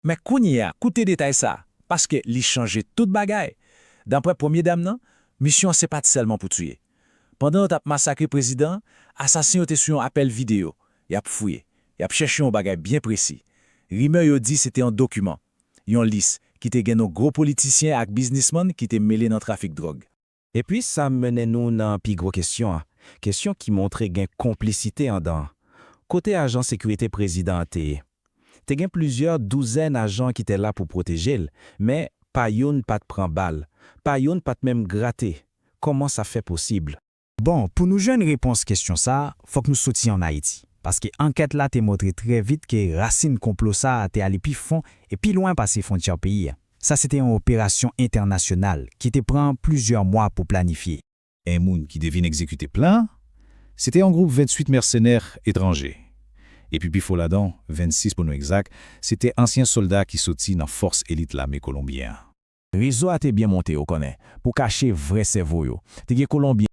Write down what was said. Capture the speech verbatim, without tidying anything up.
Men kounye a, koute detay sa a, paske li chanje tout bagay. Daprè premye dam nan, misyon an se pa t sèlman pou tiye. Pandan yo t ap masakre prezidan an, asasen yo te sou yon apèl videyo. Y ap fouye. Y ap chèche yon bagay byen presi. Rimè yo di se te yon dokiman, yon lis, ki te gen non gwo politisyen ak biznismann ki te mele nan trafik dwòg. Epi sa mennen nou nan pi gwo kesyon an, kesyon ki montre gen konplisite anndan an. Kote ajan sekirite prezidan an te ye? Te gen plizyè douzèn ajan ki te la pou pwoteje l, men pa youn pa t pran bal, pa youn pa t menm grate. Kòman sa fè posib? Bon, pou nou jwenn repons kesyon sa a, fòk nou soti ann Ayiti. Paske ankèt la te montre trè vit ke rasin konplo sa a te ale pi fon e pi lwen pase fwontyè peyi a. Sa se te yon operasyon entènasyonal ki te pran plizyè mwa pou planifye. En moun ki te vin egzekite plan an, se te yon gwoup venntuit mèsenè etranje. Epi pi fò ladan, vennsis pou nou egzak, se te ansyen sòlda ki soti nan fòs elit lame kolonbyen an. Rezo a te byen monte, ou konnen, pou kache vrè sèvo yo. Te gen Kolonbyen